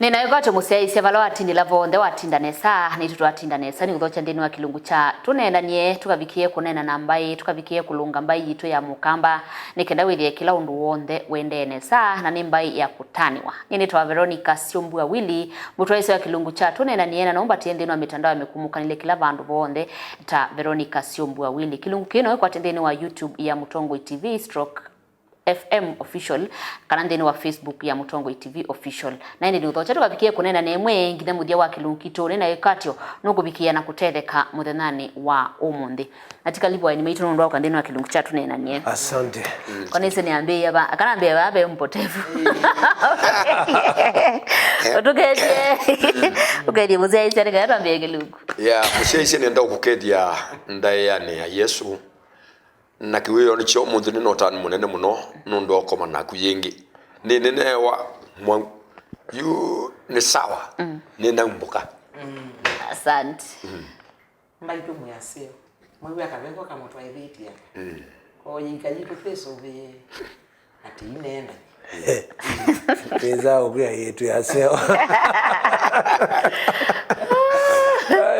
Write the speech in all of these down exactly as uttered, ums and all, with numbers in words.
Nĩnaĩkwatyo mũsyaĩĩsya vala watindĩla vonthe watinda nesa, nĩtũ twatinda nesa nĩ kũthokya nthĩnĩ wa kĩlungu kya tũneenanie, tũkavikie kũneena na mbaĩ, tũkavikie kũlũnga mbaĩ yitũ ya mũkamba, nĩ kenda wĩthĩe kĩla ũndũ w'onthe ũendee nesa, na nĩ mbaĩ ya kũtanĩwa. Nyie nĩtawa Veronica Syombua Willy, mũtwaĩĩsya wa kĩlungu kya tũneenanie, na no mbatie nthĩnĩ wa mĩtandao ya mĩkumũkanĩle kĩla vandũ vonthe ta Veronica Syombua Willy. Kĩlungu kĩĩ no ĩkwate nthĩnĩ wa YouTube ya Mũtongoi T V stroke F M Official, kana nthĩnĩ wa Facebook ya Mũtongoi T V Official. Na ĩndĩ nĩũthokya tũkavikie kũneena na ĩmwe nginya mũthya wa kĩlungu kitũ, nĩnaĩkwatyo nũkũvikĩa na kũtetheka mũthenyanĩ wa ũmũnthĩ. Atikali voaĩni maitũ nũndũ wa ũka nthĩnĩ wa kĩlungu kya tũneenanie. Asante. Kwanĩsĩ nĩambĩĩa va, kana ambĩĩa va ve mpotevu. Ũtũkethie, ũkethie mũsyaĩĩsya nĩ kana twambĩe kĩlungu. Ya, mũsyaĩĩsya nĩenda ũkũkethya ndaĩanĩ ya Yesũ. Na kĩwĩoo nĩ kyo ũmũnthĩ nĩ na ũtanu mũnene mũno nũndũ wa kũkoma naku yĩngĩ. Nĩnĩneewa mwau. Yu nĩ sawa. Mm. Nĩnaumbũka. Asante. Mm. Maitũ mwĩ aseo. Mwĩw'a kaveva kamũtwaĩthĩtye. Mm. Ko yĩika yitũ twĩsũvĩe. Ati ineena. Nĩza ũkwĩa yĩtwĩ aseo.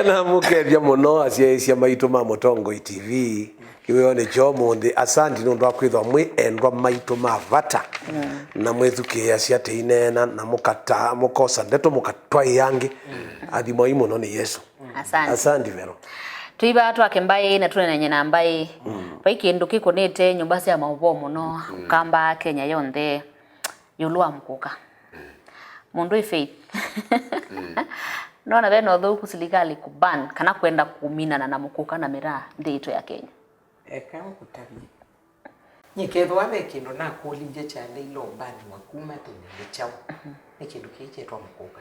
Namũkethya mũno asyaĩĩsya maitũ ma Mũtongoi T V. Kĩwĩoo nĩ kyo ũmũnthĩ. Asanti nũndũ wa kwĩthwa mwĩ endwa maitũ ma vata. Mm. Na mwĩthukĩĩasya tĩineena na mũkata, mũkosa ndeto mũkatwaĩa angĩ. Mm. Athimwai mũno nĩ Yesũ. Asante. Asante, Vero. Tũivaa twake mbaĩ na tũnenanye na mbaĩ. Mm. Vai kĩndũ kĩkũnĩte nyũmba sya maũvoo mũno, mm, Ũkamba, Kenya yonthe, ĩũlũ wa mũkũka. Mm. Mũndũ ĩ Faith. Mm. Nona ve na ũthũku silikalĩ kũban kana kwenda kũminana na mũkũka na mĩraa nthĩ itũ ya Kenya. Eka ngũtavye. Nyie kethĩwa ve kĩndũ nakũlilye kyaĩlĩile ũmbaniwa kuma tene nĩ kyaũ? Mhm. Nĩ kĩndũ kĩĩ kyĩtwa mũkũka.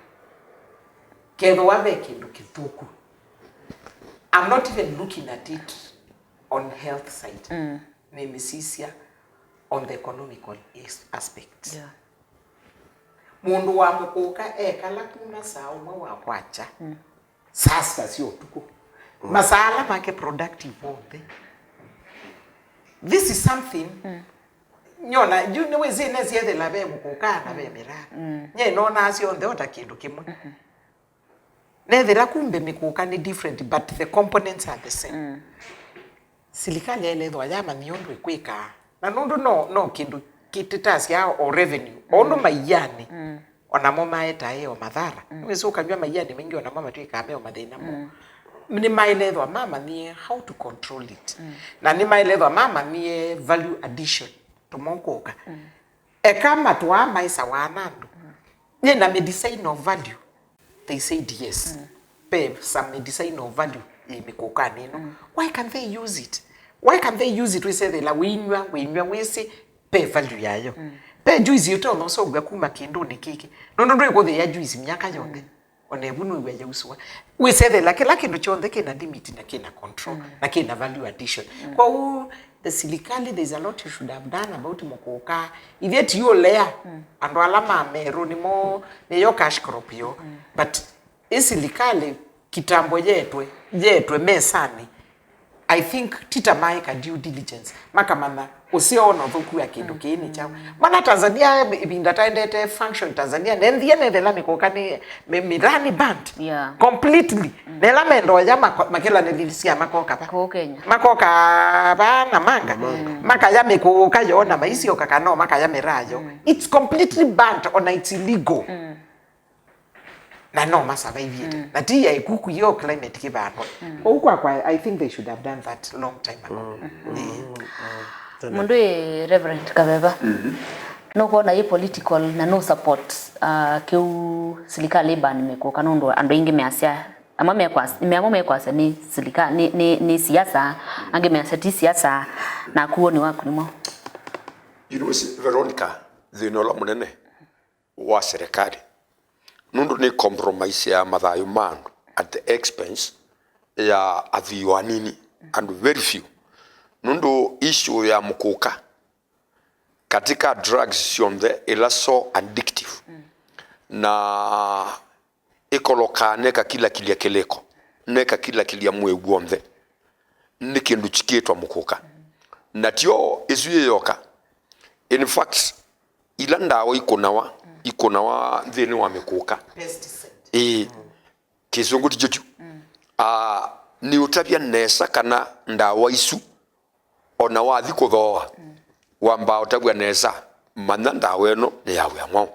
Kethĩwa ve kĩndũ kĩthũku, I'm not even looking at it on health side. Mm. Nĩnĩsisya on the economical is-, aspect. Yeah. Mũndũ wa mũkũka ekala kuma saa ũmwe wa kwakya. Mm. Saa sita sya ũtukũ. Mm. Masaa ala make productive onthe. This is something, mm, nyona, yu nĩwĩsĩ nesyethĩla ve mũkũka na ve mĩraa. Mm. Nye nonaa syonthe o ta kĩndũ kĩmwe. Mm-hmm. Nethĩra kumbe mĩkũka nĩ different, but the components are the same. Mm. Silikalĩ yaĩle ĩthwa yamanyie ũndũ ĩkwĩkaa. Na nũndũ no, no kĩndũ kĩtĩtasya o revenue, o ũndũ, mm, maianĩ, mm, onamo maetae o mathara. Mm. Nĩwĩsĩ ũkanyw'a maianĩ maingĩ onamo matwĩkaa me o mathĩna mo. Mm. Nĩmaĩle ĩthwa mamanyie how to control it. Mm. Na nĩmaĩle ĩthwa mamanyie value addition. Tũmũkũka. Mm. Eka matũaa maĩsawa na andũ. Mm. Nyie na medicinal value. They said yes. Mm. Ve some medicinal value yĩ mĩkũkanĩ ĩno. Mm. Why can't they use it? Why can't they use it? Wĩsethĩla wĩinyw'a, wĩinyw'a wĩsĩ ve value yayo. Mm. Ve juice ũtonya ũseũvw'a kuma kĩndũnĩ kĩkĩ. Nũndũ ndwĩkũthĩa juice myaka yonthe. Mm. Ona ĩvu nũĩw'a yausũa. Wĩsethĩla kĩla kĩndũ kyonthe kĩna limit na kĩna control, mm, na kĩna value addition. Mm. Kwoou, the silikalĩ, there's a lot you should have done about mũkũka. Ithyĩ ti ũlea, mm, andũ ala ma Meru nĩmo, nĩyo cash crop yo. Mm. But ĩ silikalĩ kitambo yetwe, yetwe mesanĩ, I think ti ta maĩka due diligence, makamanya ũseo na ũthũku wa kĩndũ kĩĩ nĩ kyaũ. Mm. Mana Tanzania, ĩvinda taendete function Tanzania, nenthie nethela mĩkũka nĩ, mĩ-, mĩraa nĩ banned. Yeah. Completely. Mm. Na ĩla mendoya mako-, makĩlanĩlĩsya makoka va. Kũũ Kenya. Makoka va Namanga. Namanga. Mm. Makaya mĩkũka yo na maisyoka kana o makaya mĩraa yo. Mm. It's completely banned, ona it's illegal. Mm. Na no masurvive-ĩte. Mm. Na ti ya ĩkuku yo climate kĩvano. Mm. Kwoou kwakwa, I think they should have done that long time ago. Mm. Eh. Mm. Mũndũ ĩ Reverend Kaveva. Mm-hmm. Nũkwona yĩ political na no support, uh, kĩu silikalĩ ĩban mĩkũka nũndũ andũ aingĩ measya, amwe mekwasya, amwe mekwasya nĩ silika-, nĩ, nĩ, nĩ siasa, angĩ measya ti siasa, na kuo nĩ waku nĩmo. You know, si-, Veronica, thĩna ũla mũnene wa serikali nũndũ nĩ compromise ya mathayũ ma andũ at the expense ya athwii anini, andũ very few. Nũndũ issue ya mũkũka katika drugs syonthe ĩla so addictive, mm, na ĩkolokaa nekakilakilya kĩlĩko, nekakilakilya mwĩĩ w'onthe, nĩ kĩndũ kĩkĩtwa mũkũka. Na tyo ĩsu yĩ yoka. In fact, ila ndawa ikũnawa, mm, ikũnawa nthĩnĩ wa mĩkũka. Pesticide. Ĩĩ. Kĩsũngũ tikyo kyu. Ah, nĩũtavya nesa kana ndawa isu, ona wathi kũthooa, wambaa ũtavw'a nesa, manya ndawa ĩno nĩ ya wĩa mwaũ.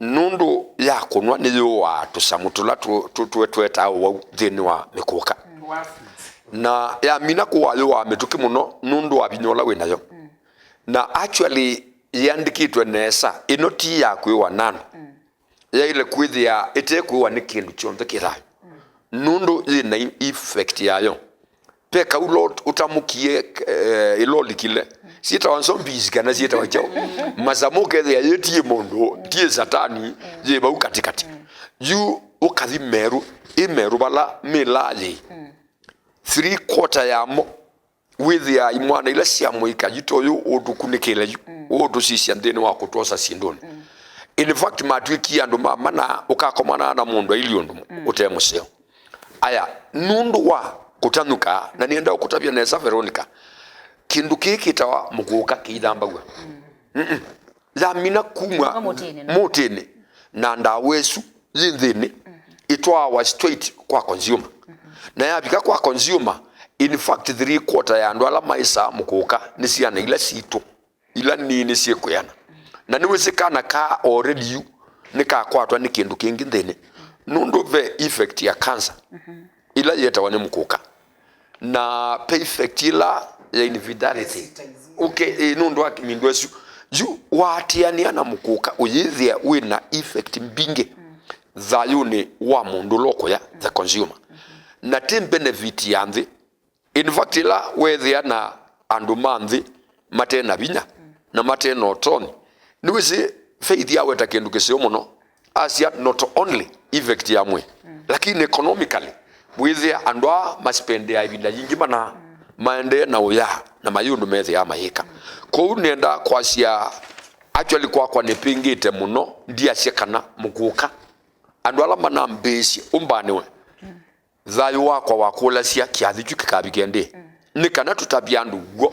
Nũndũ ya kũnwa nĩyũaa tũsamũ tũla tũ- tũ- twe- twetaa ũwau nthĩnĩ wa mĩkũka. Na yamina kũaa yũaa mĩtũkĩ mũno nũndũ wa vinya ũla wĩ nayo. Na actually yĩandĩkĩtwe nesa, ĩno ti ya kwĩwa nano. Yaĩle kwĩthĩa ĩte kwĩwa nĩ kĩndũ kyonthe kĩ thayũ, nũndũ yĩ na i- effect yayo. Ve kaũ ũla ũt- ũtamũkie, eh, ĩla ũlikile, syĩtawa zombies kana syĩtawa kyaũ? Masamũ ũkethĩa yĩ tiĩ mũndũ, tiĩ satani, yĩ vau katĩkatĩ. Yu ũkathi Meru, ĩ Meru vala mĩlaa yĩ, three quarter yamo wĩthĩaa imwana ila sya mũika yu ta ũyũ ũtũkunĩkĩle yu, ũũtũsisya nthĩnĩ wa kũtwosa syĩndũnĩ. In fact, matw'ĩkie andũ ma mana, ũkakomana na mũndũ ailye ũndũ ũte mũseo. Aya, nũndũ wa kũtanyũka, na nĩenda ũkũtavya nesa, Veronica, kĩndũ kĩĩ kĩtawa mũkũka kĩithambaw'a. Mm-mm. Yamina kumwa mũtĩnĩ na ndawa ĩsu yĩ nthĩnĩ, ĩtwaawa straight kwa consumer. Na yavika kwa consumer, in fact, three quarter ya andũ ala maĩsaa mũkũka nĩ syana ila sitũ, ila nini syĩkwĩana. Na nĩwĩsĩ kana ka already yu nĩkakwatwa nĩ kĩndũ kĩngĩ nthĩnĩ, nũndũ ve effect ya cancer ila yĩetawa nĩ mũkũka. Na ve effect ĩla ya infidelity. Okay, ĩ, nũndũ wa mĩndũ ĩsu. Yu waatĩanĩa na mũkũka ũyĩthĩa wĩ na effect mbingĩ thayũnĩ wa mũndũ ũla ũkũya, the consumer. Na ti benefit ya nthĩ. In fact, ĩla weethĩa na andũ ma nthĩ mate na vinya na mate na ũtonyi, nĩwĩsĩ Faith aweta kĩndũ kĩseo mũno. Asya not only effect ya mwĩĩ, lakini economically, wĩthĩa andũ aa maspendeaa ĩvinda yingĩ mana maendee na ũya na mayĩ ũndũ methĩaa mayĩka. Kwoou nĩenda kwasya, actually, kwakwa nĩpĩngĩte mũno, ndiasya kana mũkũka, andũ ala manambĩĩsye ũmbanĩwe, thayũ wakwa wakũlasya kĩathi kyu kĩkavike ndĩ? Nĩ kana tũtavye andũ w'o.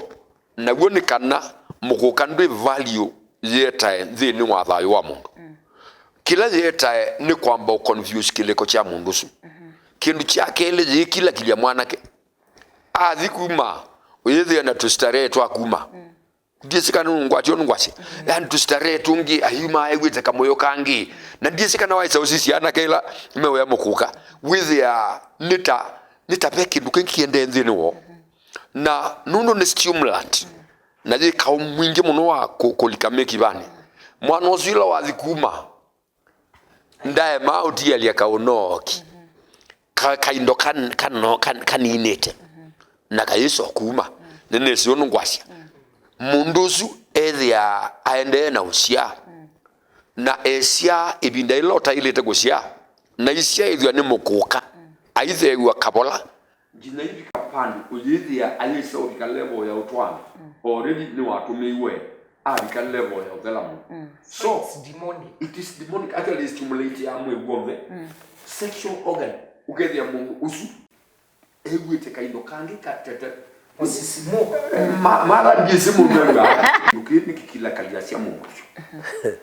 Naw'o nĩ kana mũkũka ndwĩ value yĩetae nthĩnĩ wa thayũ wa mũndũ. Kĩla yĩetae nĩ kwamba ũconfuse kĩlĩko kya mũndũ ũsu. Kĩndũ kya kelĩ, yĩkilakilya mwanake. Athi kuma, ũyĩthĩa na tũstarehe twa kuma. Ndiĩsĩ kana nũngwatio nũngwasya. Yani tũstarehe tũngĩ, ayuma aĩw'ĩte kamũyo kangĩ. Na ndiĩsĩ kana waĩsa ũsisya anake ĩla meũya mũkũka. Wĩthĩaa nĩ ta, nĩ ta ve kĩndũ kĩngĩ kĩendee nthĩnĩ woo. Na nũndũ nĩ stimulant, na yĩ kaũ mwingĩ mũno wa kũ- kũlika mĩkivanĩ, mwana ũsu ĩla wathi kuma, ndaema ũtialya kaũnooki, ka- kaindo kan- kano- kan- kaninĩte, na kayĩsa kuma. Nĩnĩsĩ ũndũ ngwasya. Mũndũ ũsu ethĩaa aendee na ũsyaa, na esyaa ĩvinda ĩla ũtaĩlĩte kũsyaa, na isyaĩthw'a nĩ mũkũka, aitheew'a kavola. Nginya ivika vandũ ũyĩthĩa ayĩsa ũvika level ya ũtwaano, already nĩwatũmĩiwe, avika level ya ũthela mũno. So, it's demonic. It is demonic. Actually, it stimulates ya mwĩĩ w'onthe. Sexual organ. Ũkethĩa mũndũ ũsu ew'ĩte kaindo kangĩ katete. Mũsisimũko. Ma- mara ndiĩsĩ mũndũ ew'aa. Kĩndũ kĩĩ nĩkĩkilakĩlasya mũndũ ũsu.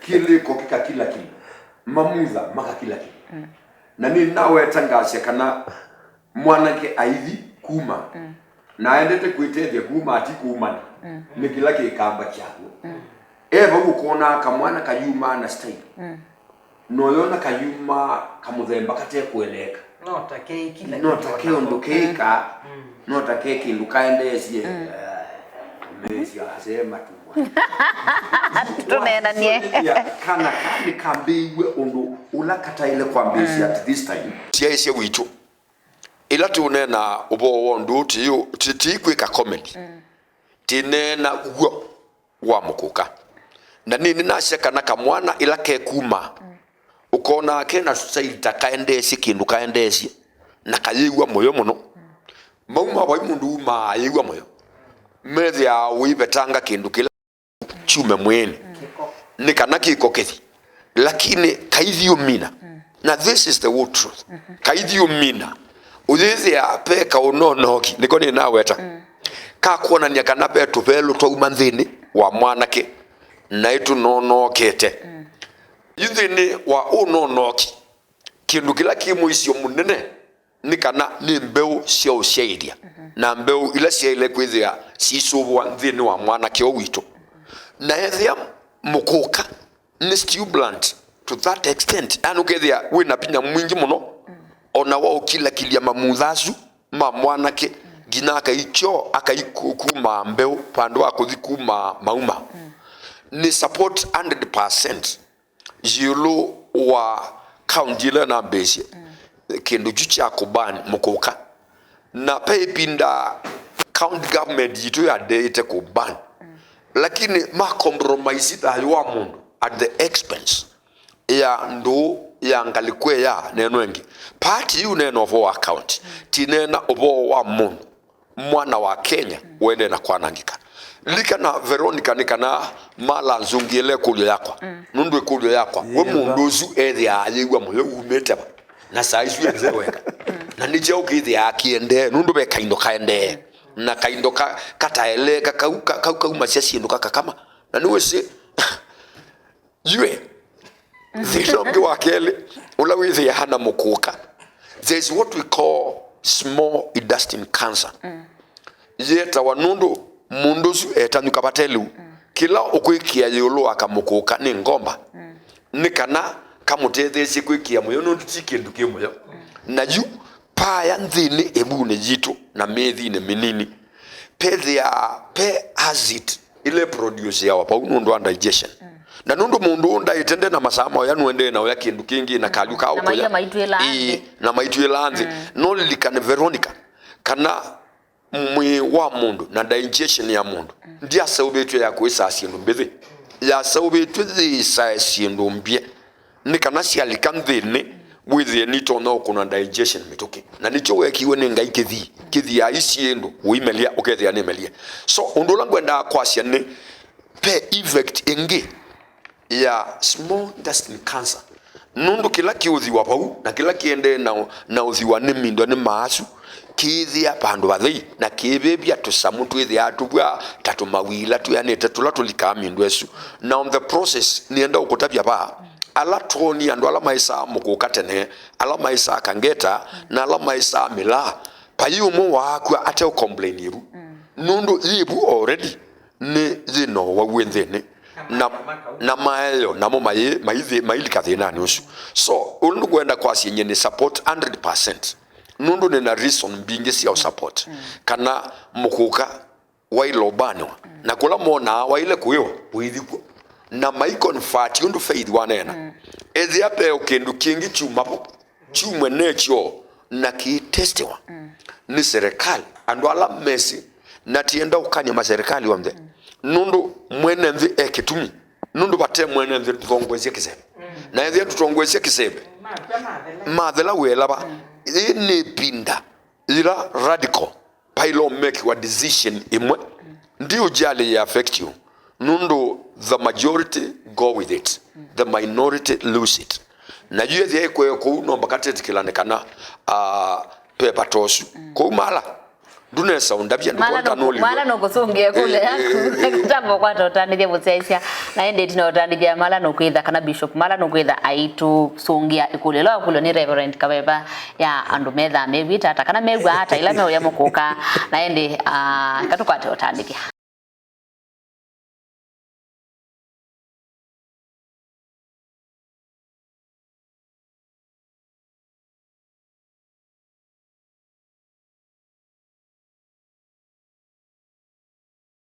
Kĩlĩko kĩkakilakilwa. Mamutha makakilakilwa. Na nĩnaweta ngasya kana mwanake aithi kuma, na aendete kwĩtethya kuma ati kuumana, nĩ kĩla kĩkamba kyaw'o. E vau ũkonaa kamwana kayumaa na style. Noyona kayumaa kamũthemba katekũeleeka. No ta ke kĩla no ta kĩndũ ke ũndũ kĩka, no ta ke kĩndũ kaendeesye. Eh, mesya asema tumwa. Tũneenanie. Kana ka nĩkambĩĩiw'e ũndũ ũla kataĩle kwambĩĩsya at this time. Syaĩsya witũ. Ĩla tũũneena ũvoo wa ũndũ ũũ, ti, ti, ti kwĩka comedy. Tĩneena w'o wa mũkũka. Na nĩnĩ nasya kana kamwana ĩla kekuma, ũkonaa ke na style ta kaendeesye kĩndũ kaendeesye, na kayĩw'a mũyo mũno. Mauma vai mũndũ umaa ayĩw'a mũyo? Methĩaa ũivetanga kĩndũ kĩla kyume mwĩĩnĩ, nĩ kana kĩko kĩthi. Lakini kaithi ũmina. Na this is the whole truth. Kaithi ũmina. Ũyĩthĩa ve kaũnonooki, nĩko nĩnaweta, kakwonany'a kana ve tũvelũ twauma nthĩnĩ wa mwanake, naĩ tũnonookete. Yu nthĩnĩ wa ũnonooki, kĩndũ kĩla kĩ mũisyo mũnene nĩ kana nĩ mbeũ sya ũsyaĩthya, na mbeũ ila syaĩle kwĩthĩa siisũvũa nthĩnĩ wa mwanake ũũ witũ. Na ethĩa mũkũka nĩ stimulant to that extent, yani ũkethĩa wĩ na vinya mwingĩ mũno, ona wa ũkilakilya mamutha asu ma mwanake, nginya akaikyo akaikumaa mbeũ vandũ wa kũthi kumaa mauma. Nĩ support hundred percent ĩũlũ wa county ĩla nambĩĩsye kĩndũ kyu kya kũban mũkũka. Na ve ĩvinda county government yitũ yandeete kũban, lakini ma compromise thayũ wa mũndũ at the expense ya ndũũ ya ngalĩko ĩya neno ĩngĩ. Party yu nena ũvoo wa county, tinena ũvoo wa mũndũ, mwana wa Kenya ũendee na kwanangĩka. Likana Veronica, nĩ kana mala nzũngĩele ĩkũlyo yakwa, nũndũ ĩkũlyo yakwa, we mũndũ ũsu ethĩaa ayĩw'a mũyo umĩte va? Na saa isu enze weka. Na nĩ kyaũ kĩthĩaa kĩendee, nũndũ ve kaindo kaendee, na kaindo ka kataeleeka kau ka- kau kaumasya syĩndũ kaka kama. Na nĩwĩsĩ, yue thĩna ũngĩ wa kelĩ ũla wĩthĩaa na mũkũka, there is what we call small intestine cancer. Yĩetawa nũndũ mũndũ ũsu etanyũka vate lĩu. Kĩla ũkwĩkĩa ĩũlũ wa kamũkũka nĩ ngomba, nĩ kana kamũtetheesye kwĩkĩa mũyo, nũndũ ti kĩndũ kĩ mũyo. Na yu paya nthĩnĩ ĩvunĩ yitũ na mĩĩthinĩ mĩnini, pethĩaa pe acid ĩla ĩproduceawa vau nũndũ wa digestion. Na nũndũ mũndũ ũũ ndaĩte nde na masaa ma ũya, nũendee na ũya kĩndũ kĩngĩ na kalyu ka na maia ũkũya. Maitwĩlaa nthĩ. Ĩĩ, na maitwĩlaa nthĩ. No lilikane Veronica, kana mwĩĩ wa mũndũ na digestion ya mũndũ ndyaseũvĩtw'e ya kwĩsaa syĩndũ mbĩthĩ, yaseũvĩtw'e yĩsae syĩndũ mbyĩ, nĩ kana syalika nthĩnĩ wĩthĩe nitonya ũkũna digestion mĩtũkĩ. Na nĩkyo wekiwe nĩ Ngai kĩthii, kĩthii ai syĩndũ ũimelya ũkethĩa nĩmelye. So ũndũ ũla ngwendaa kwasya nĩ ve effect ĩngĩ ya small intestine cancer. Nũndũ kĩla kĩũthiwa vau na kĩla kĩendee na, na ũthiwa nĩ mindwa nĩ maasu, kĩĩthĩa vandũ vathei na kĩĩvĩvya tũsamũ twĩthĩaa tũvw'a ta tũmawila twĩanĩte tũla tũlikaa mindwa ĩsu. Na on the process, nĩenda ũkũtavya vaa, ala twoonie andũ ala maĩsaa mũkũka tene, ala maĩsaa kangeta, na ala maĩsaa mĩlaa, vai ũmwe waakw'a ate ũcomplain ĩvu. Nũndũ yĩvu already nĩ yĩnowa wĩ nthĩnĩ. Na, na maeo namo maĩ, maithĩ, mailika thĩnanĩ ũsu. So ũndũ ngwenda kwasya nyie nĩ support hundred percent. Nũndũ nĩ na reason mbingĩ sya ũsupport. Kana mũkũka waile ũbanĩwa. Na kũla monaa waile kũĩwa, ũithi kw'o. Na maiconvert ũndũ Faith waneena. Ethĩa ve o kĩndũ kĩngĩ kyuma vo, kyumwe nekyo na kĩitestiwa nĩ serikali, andũ ala mesĩ, na tienda ũkany'a maserikali onthe, nũndũ mwene nthĩ e kĩtumi, nũndũ vate mwene nthĩ tũtongoesye kĩseve. Na ethĩa tũtongoesye kĩseve, mathela wĩelava. Ĩĩ nĩ ĩvinda yĩla radical vaĩle ũmekiwa decision ĩmwe, ndiũjali yĩ affect you, nũndũ the majority go with it, the minority lose it. Na yu ethĩa ĩkwee kũu, no mbaka tetĩkĩlane kana, ah, pepa tosu kũu mala. Ndunesa ũndavya, mala ndũkwenda nũku- nũlilwe. Mala nũkũsũngĩa ĩkũlyo yaku. Ĩĩ, ĩĩ, ĩĩ. Tambo kwata ũtanĩthya mũsyaĩsya. Na ĩndĩ ĩtina ũtanĩthya mala nũkwĩtha kana Bishop mala nũkwĩtha aitũsũngĩa ĩkũlyo ĩla wakũlyo nĩ Reverend Kaveva ya andũ methaa mew'ĩte ata kana mew'aa ata ĩla meũya mũkũka. Na ĩndĩ, ah, katũkwate ũtanĩthya.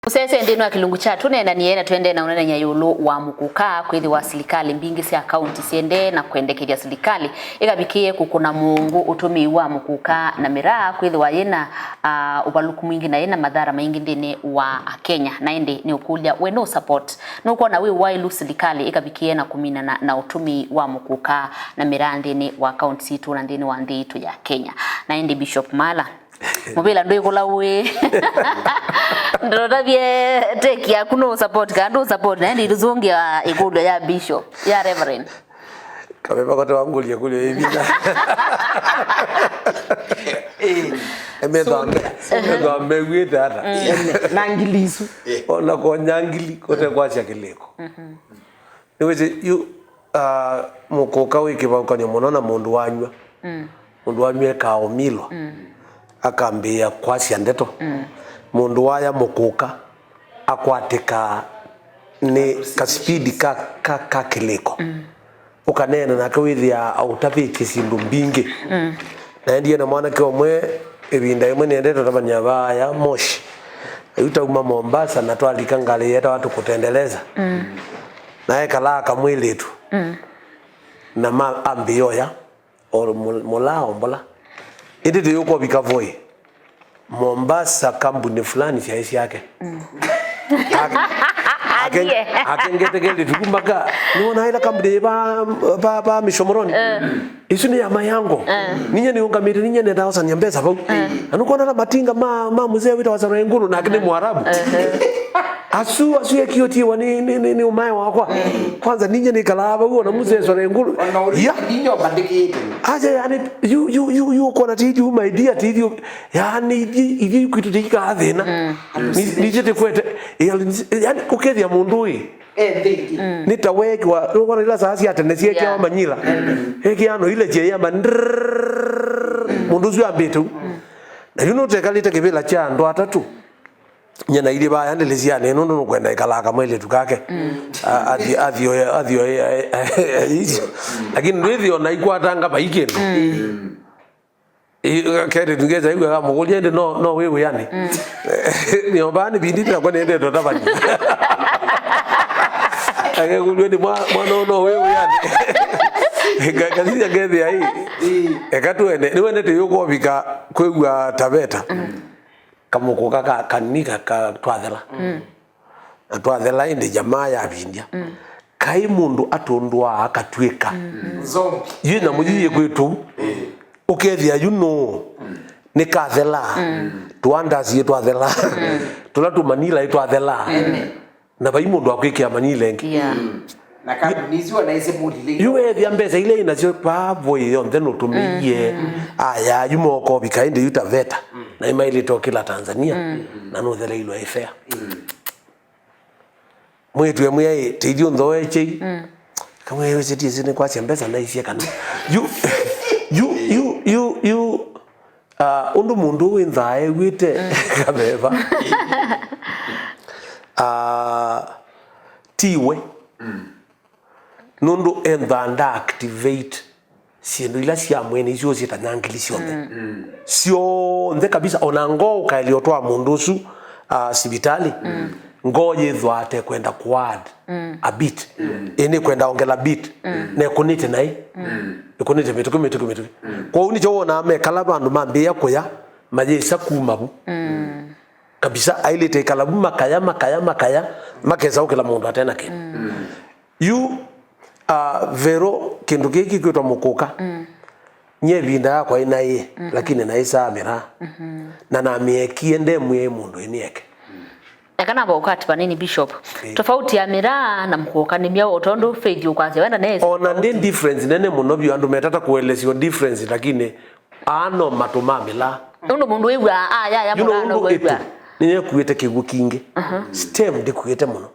Ũsese nthĩnĩ wa kĩlungu kya tũneenanie na tũendee na ũneenany'a ĩũlũ wa mũkũka, kwĩthĩwa silikalĩ mbingĩ sya kaunti syendee na kwendekethya silikalĩ ĩkavikĩe kũkũna mũũngũ ũtũmĩi wa mũkũka na mĩraa kwĩthĩwa yĩna, ah, ũvalũku mwingĩ na yĩna mathara maingĩ nthĩnĩ wa Akenya. Na ĩndĩ nĩũkũlya, we nũũ support? Nũkwona wĩ waĩlu silikalĩ ĩkavikĩe na kũminana na ũtũmĩi wa mũkũka na mĩraa nthĩnĩ wa kaunti sitũ na nthĩnĩ wa nthĩ yitũ ya Kenya? Na ĩndĩ Bishop Mala, mũvĩla ndwĩkũla ũĩ. Ndũtavye take yaku nũũ support kana ndũũ support, na ĩndĩ itũsũngĩa ĩkũlyo ya Bishop, ya Reverend. Kaveva kote wangũlya kũlyo ĩvinda. Ĩĩ. Emethwa me-, emethwa mew'ĩte ata? Ene, na ngili isu. Ona konya ngili kote kwasya kĩlĩko. Nĩwĩsĩ, yu, Ah, mũkũka wĩ kĩvathũkany'o mũno na mũndũ wanyw'a. Mũndũ wanyw'a ekaũmilwa, akambĩĩa kwasya ndeto. Mũndũ waya mũkũka akwatĩkaa nĩ kasipidi ka, ka, ka kĩlĩko. Ũkaneena nake wĩthĩaa aũtavĩtye syĩndũ mbingĩ. Naendie na mwanake ũmwe ĩvinda ĩmwe nĩendete ũtavany'a vaaya Moshi. Yu tauma Mombasa na twalika ngalĩ yetawa Tukutendeleza. Na ekalaa kamwĩlĩtu. Na ma ambĩĩa ũya, o mũ- mũlaa ombola. Ĩndĩ tũyũka ũvika voi Mombasa, kambuni fulani syaĩ syake. Ake- ake- Akie. Akengeteke lĩtuku mpaka nĩwona ĩla kambuni yĩ pa, pa, pa Mishomoroni. Isu nĩ ya mayango. Ninye nĩũngamĩte, ninye nendaa osania mbesa vau. Na nũkwona ala matinga ma, ma mzee wĩtawa Sarengulu, nake nĩ Mwarabu. Asu, asu ekiotiwa nĩ, nĩ, nĩ, nĩ ũmae wakwa. Kwanza ninye nĩkalaa vau ona mzee Sarengulu. Ona ũrĩ ya ninyo bandĩkĩte. Aja yani, you, you, you, you kona ti you, my dear, ti you. Yani, ithi, ithi kwitũ ti ikathĩna. Ni, ni ti kwete. Yani, ũkethia mũndũ ĩ. Eh, thank you. Nĩ ta wekwa, nũkwona ila saa cia tene siekewa manyila. Ekeano ile cheyamba. Mũndũ ũcio ambĩte u. Na yu nũtekalĩte kĩvĩla kya andũ atatũ. Nyie na ilĩ vaya ndĩlĩsianĩ nũndũ nũkwenda ĩkalaa kamwĩlĩtu kake. A- athi- athioe- athioe icio. Lakini ndwĩthĩo na ikwatanga vai kĩndũ. Kelĩtu ngesa igwe kamũkũlya ĩndĩ no no wĩ wĩanĩ. Nĩombaa nĩ vindi nakwa nĩendete ũtavany'a. Akekũlw'a nĩ mwa- mwana ũũ no wĩ wĩanĩ. Nga- ngasinya ngethĩa ĩ. Eka tuende nĩwendete yũkũovika kwĩw'a Taveta. Kamũkũka ka kanini ka- ka- twathela. Na twathela ĩndĩ jamaa yavindya. Kaĩ mũndũ atũndũaa akatw'ĩka. Zombie. Yu nyamũ yu yĩkwĩtũ. Ũkethĩa yu nũũ? Nĩkathela. Tũandasie twathela. Tũla tũmanila ĩtwathela. Na vai mũndũ akwĩkĩa manila ĩngĩ. Yeah. Na kambuni isu ona isi mũlile. Yu ethĩa mbesa ila inasyo vavo yonthe nũtũmĩie. Aya yu mokovika ĩndĩ yu Taveta. Na imailĩte ũkĩla Tanzania. Na nũtheleilwe ĩfea. Mwĩĩtu emwĩa ĩ, teithio nthooe kyei. Kamwĩa ĩ, wĩsĩtie ĩsĩ nĩ kwasya mbesa naisye kana. Yu, yu, yu, yu, yu, ah, ũndũ mũndũ wĩnthaa ew'ĩte kaveva. Ah, tiwe. Nũndũ enthaa nda activate syĩndũ ila sya mwene isu ũsyĩta nyangili syonthe. Syonthe kabisa, ona ngoo ũkaelio twa mũndũ ũsu, ah, sivitali, ngoo yĩthwaa te kwenda kuad a bit. Ĩnĩ kwenda ongela bit. Na ĩkũnĩte naĩ. Ĩkũnĩte mĩtũkĩ, mĩtũkĩ, mĩtũkĩ. Kwoou nĩkyo wonaa mekala vandũ mambĩĩa kũya, mayĩsa kuma vu. Kabisa, ailĩte ĩkala vu makaya, makaya, makaya, makesa ũkĩla mũndũ atena kĩndũ. Yu, ah, Vero, kĩndũ kĩĩ kĩkwĩtwa mũkũka. Nyie ĩvinda yakwa ĩnaĩe, lakini naĩsaa mĩraa. Na namĩekie ndemwĩe mũndũ ĩnĩeke. Eka namba ũkati vanini, Bishop. Ĩĩ. Tofauti ya mĩraa na mũkũka nĩ myaũ, o tondũ Faith ũkwasya wenda nesi? Ona ndĩ difference nene mũno vyũ, andũ metata kũelesyo difference, lakini aa no matũ ma mĩraa. Nũndũ mũndũ wĩw'aa aya ya. Yu no mũraa no ũndũ wĩw'aa ĩtũ nĩyekuĩte kĩw'ũ kingĩ. Stem ndĩkuĩte mũno.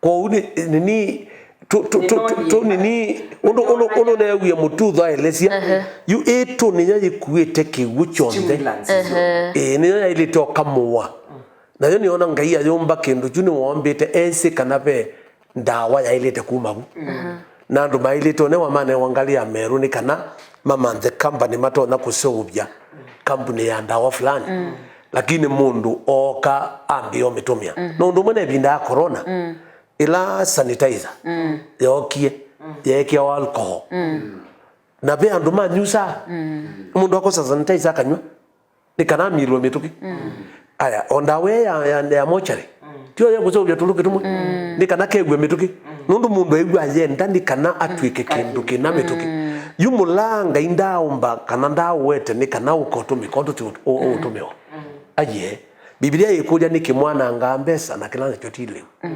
Kwoou nĩ nini tũ- tũ- tũ- tũ- tũ nini ũndũ ũndũ ũndũ neewie mũtutho aelesya. Yu ĩtũ nĩyo yĩkuĩte kĩw'ũ kyonthe. Stimulants isu. Ĩĩ, nĩyo yaĩlĩte ũkamũwa. Nayo nĩona Ngai ayũmba kĩndũ kyu nĩwoombĩte esĩ kana ve ndawa yaĩlĩte kuma vu. Na andũ maĩlĩte onewa manewa ngalĩ ya merũ nĩ kana mamanthe company matonya kũseũvya company ya ndawa fulani. Lakini mũndũ ooka ambĩĩa ũmĩtũmĩa. Na ũndũ ũmwe na ĩvinda ya corona, ĩla sanitizer yookie, yeekĩawa alcohol. Na ve andũ manyusaa, mũndũ akosa sanitizer akanyw'a. Nĩ kana amilwe mĩtũkĩ. Aya, o ndawa ĩyo ya, ya, ya mochari, tio ya kũseũvya tũlũkĩ tũmwe. Nĩ kana kew'e mĩtũkĩ. Nũndũ mũndũ aĩw'a yenda nĩ kana atw'ĩke kĩndũ kĩna mĩtũkĩ. Yu mũlaa Ngai ndaaũmba kana ndaaũete nĩ kana ũkotũmĩka ũtũtĩ ũ- ũ- ũtũmĩwa. Aye, Bibilia yĩkũlya nĩkĩ mwanangaa mbesa na kĩla nakyo ti lĩu.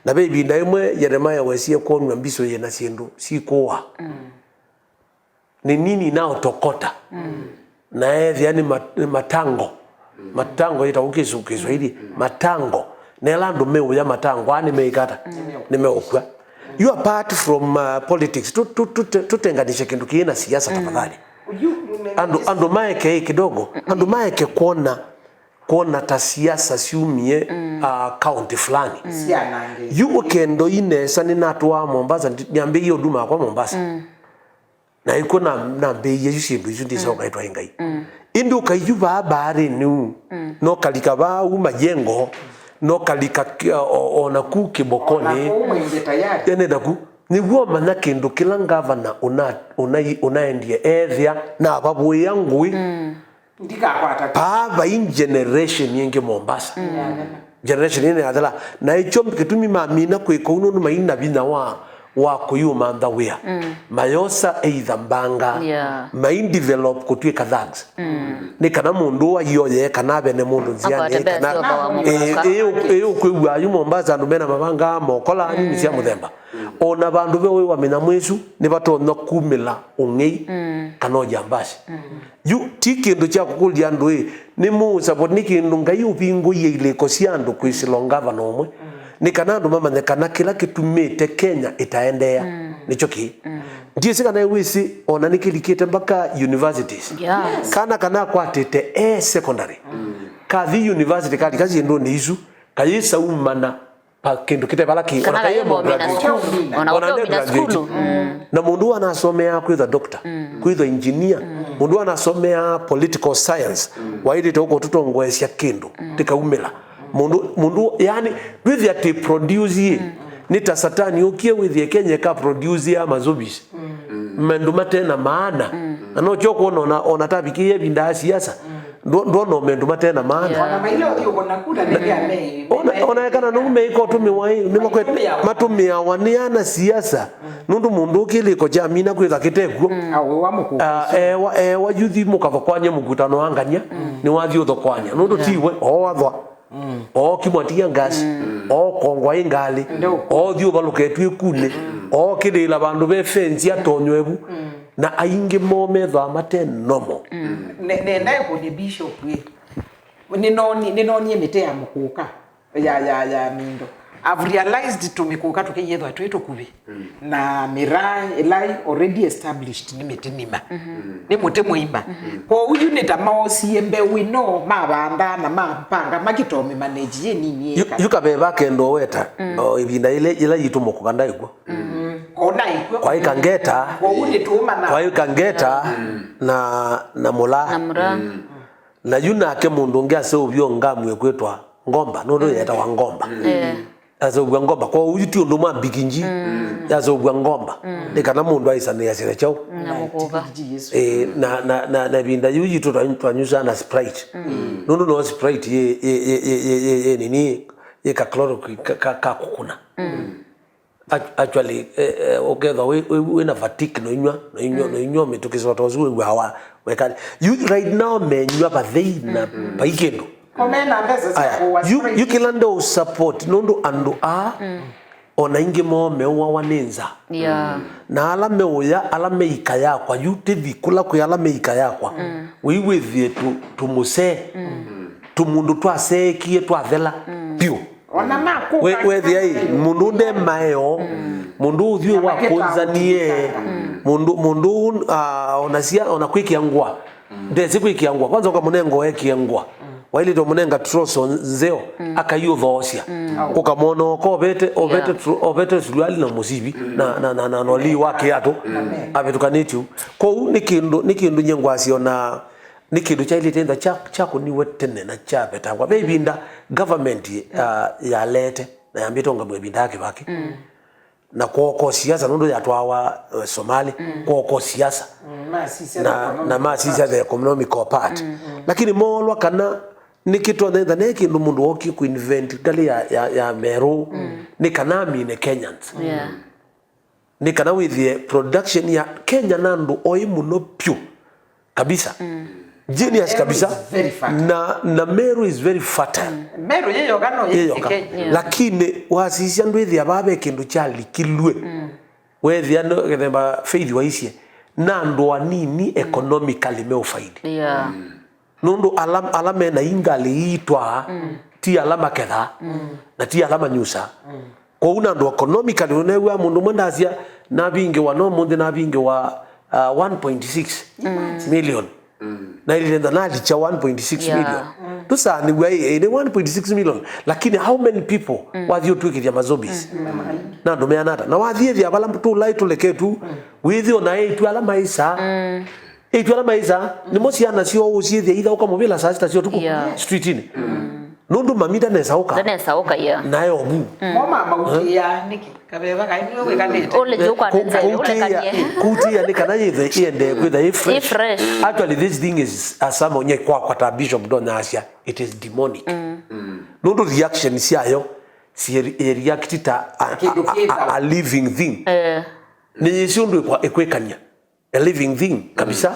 Na ve ĩvinda ĩmwe Yeremia wesie kwonw'a mbisũ yĩna syĩndũ syikũa. Ni nini inaotokota. Na ethĩa nĩ ma- nĩ matango. Matango yĩtawa kĩsu- Kiswahili matango. Na ĩla andũ meũya matango aa nĩmeĩka ata? Nĩmeũkw'a. You apart from uh, politics, tu- tu- tu- tutenganishe kĩndũ kĩĩ na siasa tafadhali. Andũ andũ maeke kidogo, andũ maeke kuona kuona ta siasa syumie uh, county fulani. Yu ũkendo inesa nĩnatũaa Mombasa, ndi- nyambĩie ũnduma kwa Mombasa. Na ĩkw'o na- nambĩĩie yu syĩndũ isu ndĩsyoka ĩtwaĩ Ngai. Ĩndĩ ũkaiyu vaa baarĩnĩ u, nokalika vaa u majengo, nokalika ki- o- o naku kĩbokoni. Ene naku nĩw'o manya kĩndũ kĩla ngavana ũna- ũna- ũnaendie ethĩa na avavũĩa ngũĩ. Ndikakwata. Paa vai generation ĩngĩ Mombasa. Generation ĩno yathela. Na ĩkyo kĩtumi mamina kwĩka ũu nũndũ maina vinya wa wa kũiũmantha wĩa. Mayosa either mbanga, yeah, mai develop kũtw'ĩka thugs. Nĩ kana mũndũ ũũ aioye kana avene mũndũ nzĩanĩ, akwate mbesa kana syova wa mũkũka. Ĩĩ, ĩĩ, ũkwĩw'a yu Mombasa andũ mena mavanga mokola nini sya mũthemba. Ona vandũ ve ũĩ wa mĩnyamũ ĩsu nĩvatonya kumĩla ũng'ei kana ũjambasi. Yu ti kĩndũ kya kũkũlya andũ ĩ, nĩ mũ support nĩ kĩndũ Ngai ũvingũie ilĩko sya andũ kwĩsĩla ngavana ũmwe, nĩ kana andũ mamanye kana kĩla kĩtumĩte Kenya ĩtaendeea nĩkyo kĩĩ. Ndyĩsĩ kana wĩsĩ ona nĩkĩlikĩte mpaka universities. Yeah. Kana kana akwatĩte e secondary, kathi university kalika syĩndũnĩ isu, kayĩsaumana pa kĩndũ kĩte vala kĩ, kana ona kaĩ kayĩ mo graduate school, ona ona kayĩ mo graduate school. Na mũndũ ũũ anasomeaa kwĩthwa doctor, kwĩthwa engineer, mũndũ ũũ anasomeaa political science, waĩlĩte ũko tũtongoesya kĩndũ tĩkaumĩla. Mũndũ mũndũ yani ndwĩthĩa tĩ produce yĩ, nĩ ta satani ũkie wĩthĩe Kenya ĩka produce ya mazubis, mandũ mate na maana. Na nokyo kwona ona ona tavikĩie ĩvinda ya siasa. Ndwona ũmendũ mate na maana. Yeah. Ona maile ũthiũkũna kula nĩkĩa me- ona ona ekana nũu meĩka ũtũmĩwa ĩ nĩmakwete matũmĩawa nĩ ana siasa. Nũndũ mũndũ ũkĩlĩko kya mina kwĩtha kĩtekw'o. Awewa mũkũka. Ah, ewa ewa yuthi mũkathokwany'a mũkutano wa ngany'a nĩwathi ũthokwany'a nũndũ tiwe oo wathwa. Oo kimwatia ngasi. Oo kongwa ĩ ngalĩ. Oo thi ũvalũketw'e ĩkunĩ. Oo kĩlĩĩla vandũ ve fensi atonywevu. Na aingĩ moo methwaa mate nomo. Ne- nenda ĩkũlye bishop ĩ, nĩnoonie nĩnoonie mĩtĩ ya mũkũka ya ya ya mindo. I've realized tũmĩkũka tũkĩyĩthwa twĩ tũkuvĩ na mĩraa ĩla already established nĩ mĩtĩ mima, nĩ mũtĩ mũima. Kwoou yu nĩ ta maosie mbeũ ĩno mavanda na mapanga makĩtomĩmanage yĩ nini. Yu- ĩka yu kaveva kendo weta o ĩvinda yĩla yĩla yitũ mũkũka ndaĩkw'o. Kona ĩkw'o. Kwaĩ kangeta. Kwoou nĩtũũmana. Kwaĩ kangeta na na mũla. Na mũra. Na yu nake mũndũ ũngĩ aseũvya ngamw'e kwĩtwa ngomba nũndũ yetawa ngomba. Eh. Aseũvya ngomba kwoou yu ti ũndũ mwa mbikinji. Yaseũvya ngomba nĩ kana mũndũ aisanĩasĩle kyaũ. Na mũkũka. Eh, na na na na ĩvinda yu yitũ twa- twanyusaa na sprite. Nũndũ no sprite yĩ yĩ yĩ yĩ yĩ yĩ nini yĩ ka chloroquine ka- ka- ka kũkũna. Ac- actually eh, eh, ũkethwa wĩ- wĩ- wĩna fatigue noinywa noinywa noinywa mĩtũkĩ sota ũsu wĩw'awa wekali. You right now menywa vathei na vai kĩndũ. Komena mbesa cia aya kũwa yu sprite. Yu kĩla ndo support nũndũ andũ aa ona ingĩ moo meũawa nĩ nza. Yeah. Na ala meũya ala meika yakwa yu tĩthi kũla kwĩ ala meika yakwa wĩw'ĩthie tũ- tũmũsee tũmũndũ twaseekie twathela vyũ. Ona makũka. We- wethĩa ĩ mũndũ ũũ nde maeo. Mũndũ ũũ ũthyũ wa kũnzanie. Mũndũ mũndũ ũũ ah, ona sia ona kwĩkĩa ngũa ndesĩ kwĩkĩa ngũa kwanza ũkamũnenga ũekĩe ngũa. Wailĩte ũmũnenga troso nzeo akaiũthoosya. Ũkamwona oka ovete ovete tro- ovete suruali na mũsivi na na na na nolii wa kĩatũ avĩtũkanĩtye ũu. Kwoou nĩ kĩndũ nĩ kĩndũ nye ngwasya ona nĩ kĩndũ kyaĩlĩte ĩthwa kya- kyakũniwe tene na kyavetangwa. Ve ĩvinda government ah, yaleete na yambĩte ũngamw'a ĩvinda ya Kĩvakĩ na kwooka siasa nũndũ yatwawa eh, Somali kwooka siasa. Na na masisya the economical part. Lakini moolwa kana nĩkĩtonya ĩtha ne kĩndũ mũndũ wookie kũinvent ngalĩ ya, ya, ya merũ nĩ kana amine Kenyans. Yeah. Nĩ kana wĩthĩe production ya Kenya na andũ oĩ mũno pyũ kabisa. Genius kabisa. Very fertile. Na, na Meru is very fertile. Meru yĩyoka no yĩyoka. Lakini wasisya ndwĩthĩa vaa ve kĩndũ kyalikilw'e. Wethĩa no kĩthemba Faith waisye na andũ anini economically meũfaidi. Yeah. Nũndũ ala, ala mena ingalĩ iitwaa ti ala makethaa na ti ala manyusaa. Kwoou na andũ economically, ũnew'a mũndũ ũmwe ndasya, "Navingĩwa, no mũnthĩ navingĩwa, uh, one point six million." Na ilenda nalikya one point six million. Yeah. Tũsaanĩw'a ĩ, ĩ, nĩ one point six million. Lakini how many people wathi ũtw'ĩkĩthya mazombies? Na andũ meana ata? Na wathi ĩthĩa vala tũlaĩ tũleketu, wĩthĩo na eĩtu ala maĩsaa. Eĩtu ala maĩsaa, nĩmo syana syoo ũsyĩthĩa ithaũka mũvĩla saa sita sya ũtukũ, yeah, streetinĩ. Nũndũ mami ndanesaũka. Ndanesaũka, yeah. Nae ovu. Mo mamautĩĩa nĩkĩ? Kaveva kaĩ nĩwe wĩkanĩte. Ũlĩ jũkwa nzele, ũlekanie. Kũutĩĩa nĩ kana yĩthwe ĩendee kwĩtha ĩ fresh. Ĩ fresh. Actually, this thing is a sermon nye kwakwa ta Bishop Don asya, it is demonic. Nũndũ reaction syayo, si react ta a, a, a, a, a living thing. Eh. Nĩ yĩsĩ ũndũ ĩkwa-, ĩkwĩkany'a. A living thing kabisa.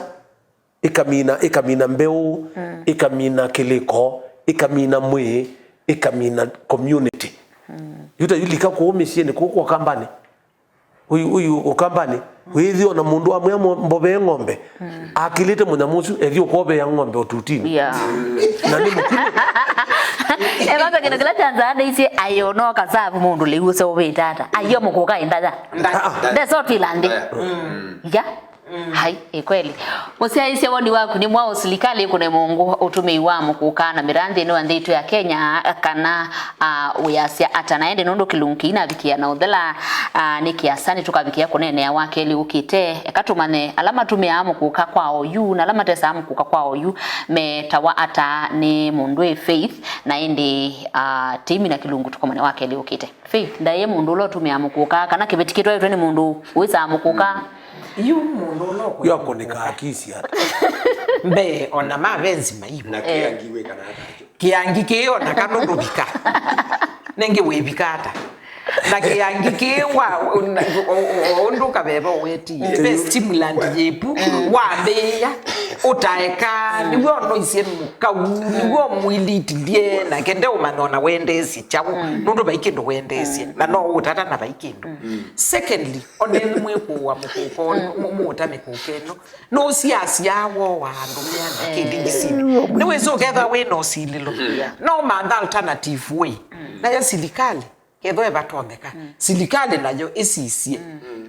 Ĩkamina, ĩkamina mbeũ, ĩkamina kĩlĩko, ĩkamina mwĩĩ, ĩkamina community. Yu ta yu lika kũũ mĩsyĩnĩ, kũũ kwa Kambanĩ. Ũyu, ũyu Ũkambanĩ, wĩthĩ ona mũndũ amwĩa mo-, mbovee ng'ombe, akĩlĩte mũnyamũ ũsu, ethi ũkovea ng'ombe ũtutinĩ. Yeah. Na nĩ mũkunĩ. Evanza kĩndũ kĩla kyanzaa nĩisye, ayo no kasavu mũndũ lĩu ũseũvĩte ata. Ayo mũkũka ĩndaya. Ndaya. Ndesotwĩla nthĩ. Ya. Hai, ĩ kweli. Mũsyaĩĩsya woni waku nĩ mwaũ, silikalĩ ĩkũne mũngũ ũtũmĩi wa mũkũka na mĩraa nthĩnĩ wa nthĩ itũ ya Kenya, kana, ah, wĩasya ata? Na ĩndĩ nũndũ kĩlungu kĩinavikĩa na ũthela, ah, nĩ kĩasa, nĩtũkavikĩa kũneenea wa kelĩ ũkĩte. Eka tũmanye ala matũmĩaa mũkũka kwa oyu na ala matesaa mũkũka kwa oyu metawa ata nĩ mũndũ ĩ Faith, na ĩndĩ, ah, tĩimina kĩlungu tũkomane wa kelĩ ũkĩte. Faith, ndaĩe mũndũ ũla ũtũmĩaa mũkũka, kana kĩveti kĩtwaĩtwe nĩ mũndũ wĩsaa mũkũka? Yu mũndũ ũla ũkũnĩka akisi ata? Mbee, ona mavenzi maivo. Na kĩangi wĩkana ata? Kĩangi kĩĩ ona kana ndũvika. Nengĩ wĩvika ata? Na kĩangi kĩĩ wa, o, o, o, o ũndũ kaveva ũwetie. Ve stimulant yĩpu, wambĩĩa, ũtaeka, nĩw'o ũnoisye kau, nĩw'o ũmwilitithye, nake ndeũmanya ona wendeesye kyaũ, nũndũ vai kĩndũ wendeesye, na no ũũtata na vai kĩndũ. Secondly, oneni mwĩkũũa mũkũka, mũ-, mũũta mĩkũka ĩno, nũsiasyaa woo wa andũ meana kĩndindisinĩ. Nĩwĩsĩ ũkethwa wĩ na ũsilĩlo. No mantha alternative way. Nayo silikalĩ, kethwa ĩvatonyeka, silikalĩ nayo ĩsisye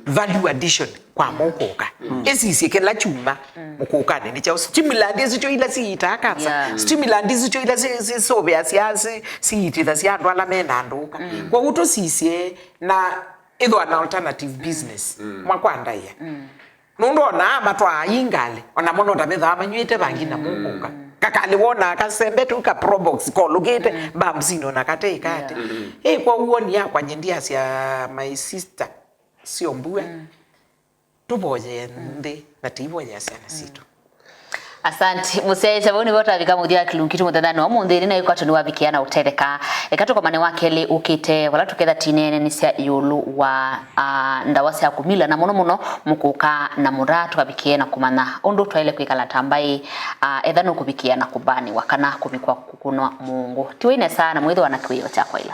value addition kwa mũkũka. Ĩsisye kĩla kyuma mũkũkanĩ nĩ kyaũ. Stimulant isu tyo ila siitaa kansa. Yeah. Stimulant isu tyo ila si-, si-, sũvĩasya, si-, siitĩthasya andũ ala me na ndũka. Kwoou tũsisye na ĩthwa na alternative business. Mwakwa ndaĩa. Nũndũ ona aa matwaa ii ngalĩ, ona mo no ta methaa manyw'ĩte vangi na mũkũka. Kakalĩ wonaa kasembe tu ka Probox kolũkĩte, bamsinĩ ona kateĩka ate. Ĩ, kwa woni yakwa nye ndiasya my sister, sio mbua. Tũvoye nthĩ, na tĩivoyea syana sitũ. Asante. Mũsyaĩĩsya, vau nĩvo twavika mũthya wa kĩlungu kitũ mũthenyanĩ wa ũmũnthĩ, nĩ naĩ kwatũ nĩwavikĩa na ũtetheka. Eka tũkomane wa kelĩ ũkĩte, vala tũketha tineenanĩsya ĩũlũ wa, ah, ndawa sya kũmila, na mũno mũno mũkũka na mũraa, tũkavikĩe na kũmanya ũndũ twaĩle kwĩkala ta mbaĩ, ah, etha nũkũvikĩa na kũmbanĩwa kana kũvikwa kũkũnwa mũũngũ. Tiwai nesa na mwĩthĩwa na kĩwĩoo kya kwaĩla.